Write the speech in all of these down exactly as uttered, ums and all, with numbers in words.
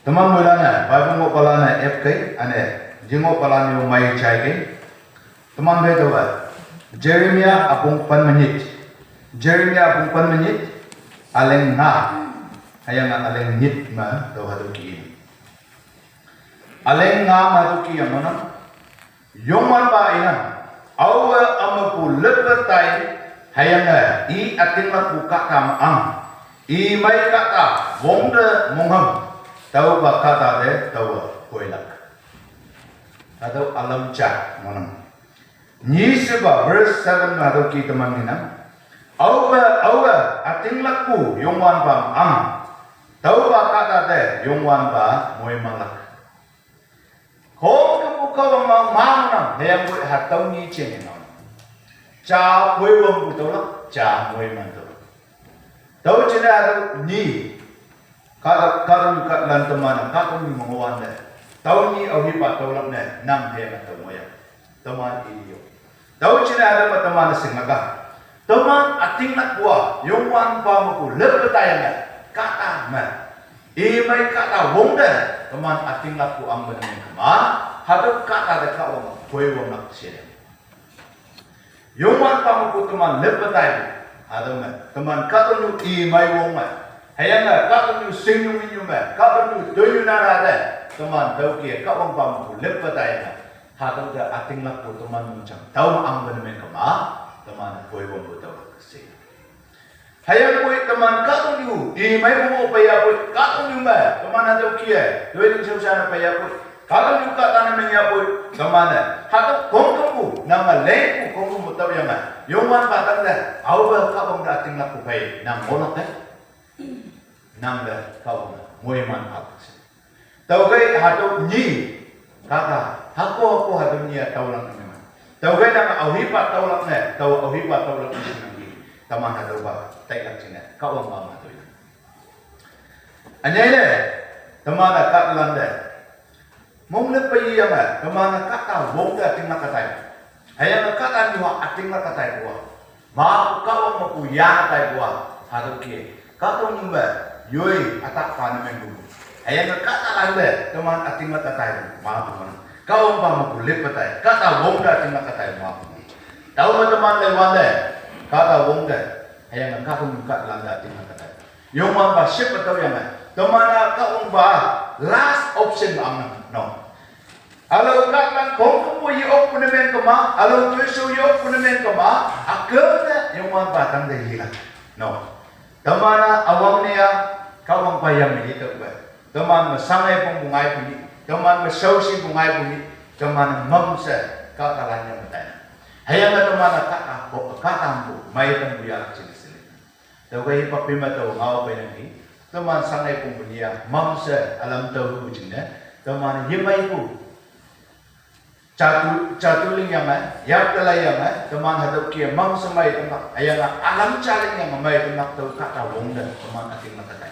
Teman moilan-e Bible ngohpalan-e ep kei, üne, yengohpalan yo mei jai kei. Teman pei taowe Jeremiah üpong pen me nyit. Jeremiah üpong pen me nyit. Üleng nga. Hüyange üleng nyit me tao hatüo ki. Üleng nga me hatüo ki yang ngohnang. Youngwanpa inang, aowe ümepu lippe tai, hüyange i ütinglakpu kahta me ang, i mei kahta wongte monghem, tüopa kahta te taowe poilak. Hatüo ülam ja ngohnang. Nyi shepa verse seven me hatüo ki teman ngenang. Aope, aowe ütinglakpu Youngwanpa me ang, tüopa kahta te Youngwanpa moimanlak. Khongkümpu Kahwang ma, manang, hüyangpoi hatüo nyi jeng nang. Ja poiwangpu tüolak, ja moiman tüolak. Tüo jingne hatüo nyi. Kahta, kahtoknyu kahtalan teman, kahtoknyu me ngohwante. Tüo nyi aohipa tüolak ne, nang hüyange tao ngohyang. Teman i yo. Tüo jingne hatüo me teman-e shinglak a. Teman ütinglakpu a, Youngwanpa mepu lippe taiyange, kahta me. I mei kahta wongte, teman ütinglakpu angpe ne meng kema, hatüo kahta te Kahwange poiwanglak she. Youngwanpa mepu teman lippe tai, hatüo me, teman kahtoknyu i mei wong me, hüyange kahtoknyu shingnyu minnyu me, kahtoknyu toinyu nara te, teman tüoke Kahwangpa mepu lippe taiyange, hatüo te ütinglakpu teman mongjang tao me angpe ne meng kema, teman poiwangpu tüolak she. Hüyangpoi teman kahtoknyu, i mei wong pei yapoi, kahtoknyu me, teman hatüo ki-e, toiling shaoshan pei yapoi, kahtoknyu kahta ne meng yapoi, teman-e, hatüo khongkümpu, nang me leipu khongkümpu tüoyange, Youngwanpa tangte, aope Kahwang te ütinglakpu phei, nang ngohlak te, nang te Kahwang moiman phalak she. Tüokhei hatüo nyi, kahta, hako hako hatüo nyi-a taolak ne meng. Tüokhei nang aohipa taolak ne, tao aohipa taolak ne shingnangki. Teman hatüopa, tailak jingne, Kahwangpa ma toilak. Ünyei ne, teman-e kahtalan te. Monglüppe iyange, teman-e kahta wong te ütinglak taipu. Hüyange kahta nyuha ütinglak taipu a. Mapu Kahwang mepu ya taipu a. Hatüo ki. Kahtoknyu me, yoi ütak pa ne mengpu. Hüyange kahtalan te, teman ütinglak taipu, mapu ngohnang. Kahwangpa mepu lippe tai, kahta wong te ütinglak tai mapu. Tüome teman leiwante, kahta wong te, hüyange kahtoknyu kahtalan te ütinglak tai. Youngwanpa shepe tüoyange, teman-a Kahwangpa last option angnang, no. Ülao kahtalan khongkümpu ye-okpu ne meng kema, ülao toishao ye-okpu ne meng kema, üküm ne Youngwanpa tangte yelak, no. Teman-a üwangne-a, Kahwangpa yame yetüohpe. Teman me shange pongpu ngaipu nyih, teman me shaoshipu ngaipu nyih, teman mamshe kahtalan yame tainang. Hüyange teman-a kahta, kahtampu, meitampu yahlak jingne sheli. Tüokhei hipak pei me tao ngao peinangki, teman shange pongpu nyih-a, mamshe ülam tüopu jingne, teman yemeipu. Jatu, jatu lingyange, yap te laiyange, teman hatüo ki mamshe mei tamlak, hüyange ülam ja lingyange mei tamlak tüo kahta wong te, teman ütinglak tai.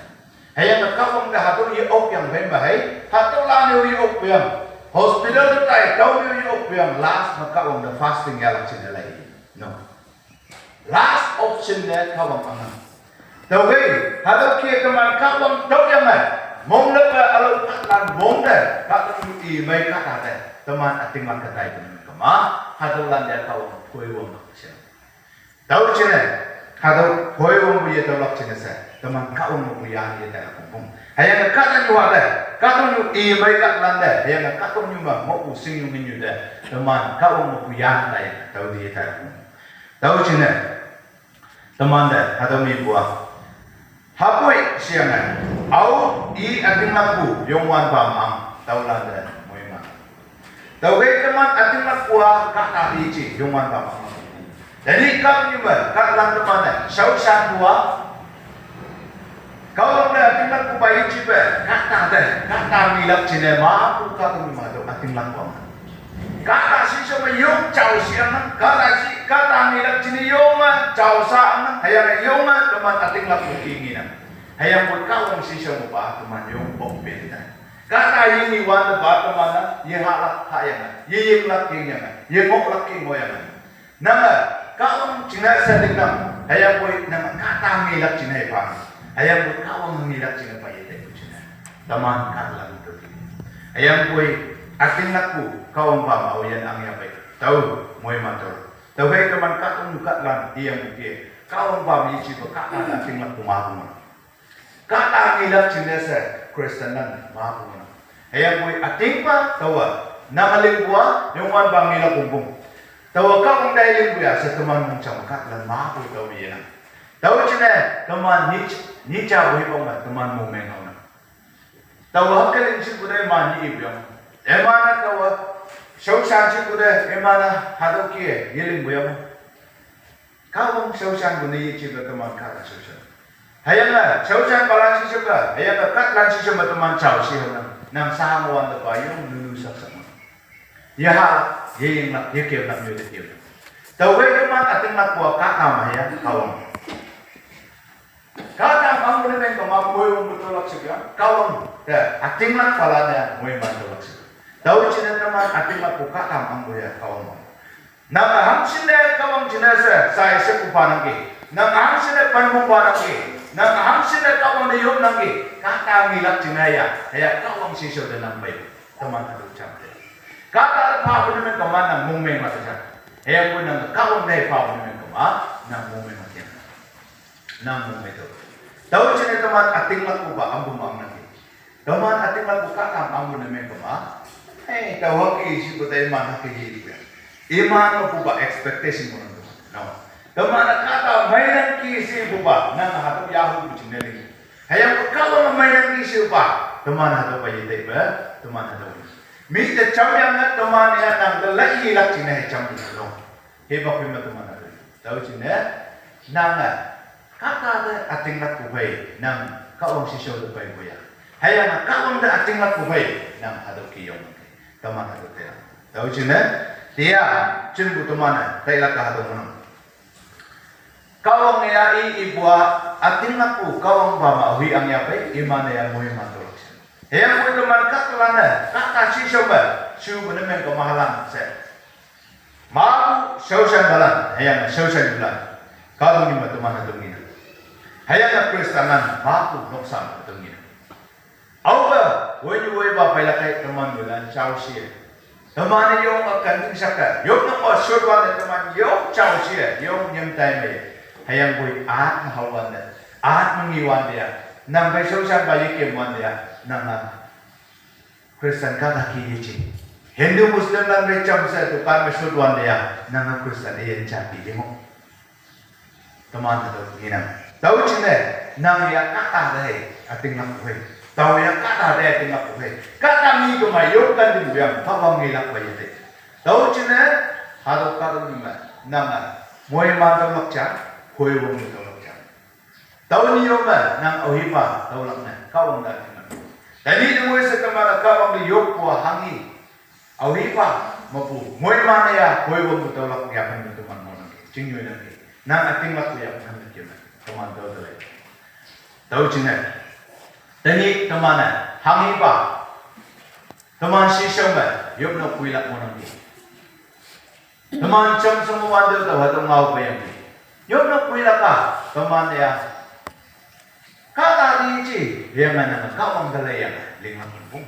Hüyange Kahwang te hatüo ye-okyang phei me hei, hatüolan-e ye-okpuyang. Hospital te tai, tüo ye-okpuyang, last me Kahwang te fasting yahlak jingne lai. No. Last option ne Kahwang angnang. Tüokhei, hatüo ki teman Kahwang tüoyange, monglüppe ülao kahtalan wong te, kahtoknyu i mei kahta te, teman ütinglak tai teman kema, hatüolan te Kahwang poiwanglak she. Tüo jingne, hatüo poiwangpu yetüolak jingne she, teman Kahwang mepu ya yetailak pongpong. Hüyange kahtoknyu hate, kahtoknyu i mei kahtalan te, hüyange kahtoknyu me ngohpu shingnyu minnyu te, teman Kahwang mepu ya tai, tüo te yetailak pongpong. Tüo jingne, teman te, hatüo mipu a. Hapoi sheyange, ao i ütinglakpu Youngwanpa mang, tüolan te moiman. Tüokhei teman ütinglakpu a kahta yeji Youngwanpa mang. Tenyih kahtoknyu me, kahtalan teman-e, shaoshanpu a, Kahwang te ütinglakpu pa yejipe, kahta te, kahta ngelak jingne mapu kahtoknyu me tüo ütinglakpu a. Kahta shisho me yong jao shi angnang, kahta shi, kahta ngelak jingne yonge jao sha angnang, hüyange yonge teman ütinglakpu ki ngenang. Hüyangpoi Kahwang shisho mepa teman yong pokpen tai. Kahta yinge wantepa teman-a, yehahlak hahyange, yeyinglak yingyange, yengohlak yengohyange. Nange, Kahwang jingne she lingnang, hüyangpoi nange kahta ngelak jingne pa. Hüyangpoi Kahwang ngelak jingne pa yetaipu jingne. Teman kahtalan tu. Hüyangpoi, atinglakpu, Kahwang pame-o yin angya pei. Tao, moiman tüolak. Tüokhei teman kahtok kahtalan, hüyangpoi, Kahwang pame yejepa kahta atinglakpu mapu ngohnang. Kahta ngelak jingne she Christianlan mapu ngohnang. Hüyangpoi atingpa taowa, nang lingpu-a, Youngwanpa ngelak pongpong. Taowa Kahwang te lingpu ya she teman mongjang kahtalan mapu tao yenang. Tüo jingne, teman nyih, nyih japu hipak me, teman mongmeng haonang. Taowa hüke ling shipu te iman-e ipu yang. Iman-e taowa, shaoshan shipu te iman-e hatüo kih-e, yelingpu yang. Kahwang shaoshanpu ne yejepa teman kahta shaoshan. Hüyange, shaoshan palan shishaopa, hüyange kahtalan shishaopa teman jao shi haonang. Nang sha ngohwante pa yong nunu saksak ngohnang. Yaha, yeyinglak, yekemlak, nyoite kemlak. Tüokhei teman atinglakpu-a kahta me hüya, Kahwang. Kahta angpu ne meng kema, moiman me tüolak she ya, Kahwang, te, atinglak palan-e, moiman tüolak she. Tüo jingne teman atinglakpu kahta angpu ya, Kahwang. Nang hangshinne Kahwang jingne she, sai shepu phanangki. Nang hangshinne panmong phanangki. Nang hangshinne Kahwang te yopnangki. Kahta ngelak jingne ya, hüya Kahwang shishao te nang pei. Teman hatüo jam te. Kahta phapu ne meng kema nang mongmei ma te jam. Hüyangpoi nang Kahwang te phapu ne meng kema, nang mongmei ma te jam. Nang mongmei tüo. Tüo jingne teman atinglakpupa angpu me angnangki. Teman atinglakpu kahta angpu ne meng kema. Eh, tao hüke shipu te iman hüke yepu ya. Iman mepupa expectation ngohnang teman. No. Teman kahta meinangki shipupa, nang hatüo yahupu jingne ling. Hüyangpoi Kahwang meinangki shipupa, teman hatüopa yetaipe, teman hatüo. Mi te jamyange teman ya nang te lai yelak jingne jam tu no. Hipak phei me teman hatüo. Tüo jingne, nange, kahta te atinglakpu phei, nang Kahwang shishao te peipu ya. Hüyange Kahwang te atinglakpu phei, nang hatüo kiyong. Teman hatüo te. Tüo jingne, tia, jimpu teman-e, tailak ka hatüo ngohnang. Kahwang ya i ipu-a, atinglakpu Kahwang pame-o hi angya pei, iman-e ya moiman tüolak she. Hüyangpoi teman kahtalan-e, kahta shishao me, shupu ne meng kema halan she. Mapu shaoshan palan, hüyange shaoshan yulan. Kahtoknyu me teman hatüo ngenang. Hüyange Christianlan, mapu noksa me hatüo ngenang. Aope, woinyu woipa peilak kei teman moilan jao shi. Teman-e yong akan ning shake, yong nang-o shotwante teman yong jao shi, yong nyem tai me. Hüyangpoi at me haowante, at me ngiwante ya, nang phei shaoshanpa yekemwante ya, nange Christian kahta ki yeje. Hindu Muslimlan phei jamshe dukan me shotwante ya, nange Christian üyin ja ki yengo. Teman hatüo ngenang. Tüo jingne, nang ya kahta te hei, atinglakpu hei. Tao ya kahta te atinglakpu hei. Kahta ngi kema yopkan tingpu yang, Kahwang ngelakpa yete. Tüo jingne, hatüo kahtoknyu me, nange, moiman tüolak ja, hoiwong me tüolak ja. Tüo nyi yo me, nang aohipa, tüolak ne, Kahwang te atinglak. Tenyih te ngoi she teman-e Kahwang te yoppu-a hanghi. Aohipa, mepu, moiman-e ya, hoiwong me tüolak yaphan me teman ngohnangki, chingnyoi nangki. Nang atinglakpu yaphan me kemne, teman tüo te lei. Tüo jingne. Tenyih teman-e, hanghipa, teman shishao me, yopnok puilak ngohnangki. Teman jamshe ngohwante tao hatüo ngao peiyangki. Yopnok puilak a, teman ya. Kahta te yeje, hüyange nange Kahwang te leiyange, linglak pongpong.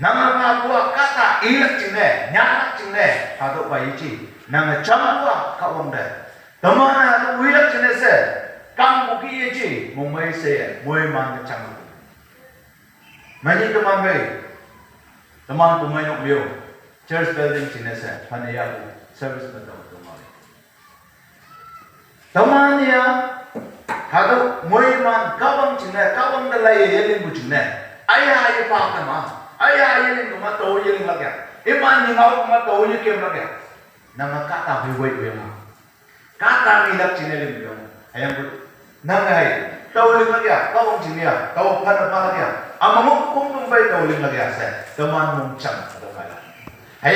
Nange ngapu-a kahta ilak jingne, nyanlak jingne, hatüopa yeje. Nange jampu-a Kahwang te. Teman hatüo ilak jingne she, kangpu ki yeje, mongmei she, moiman te jangpu. Menyih teman phei, teman pumeinok me-o, church building jingne she, phane yapu, service me tao tongao. Teman ya, hatüo moiman Kahwang jingne, Kahwang te laiye yelingpu jingne, aya yepa kema, aya yeling kema tao yelinglak ya, iman nyingao kema tao yekemlak ya, nange kahta phei woi pu yang a. Kahta ngelak jingne lingpu yang, hüyangpoi, nange hei, tao linglak ya, Kahwang jingne ya, tao phane phalak ya, ama mok kongtong phei tao linglak ya she, teman mongjang hatüo ngailak.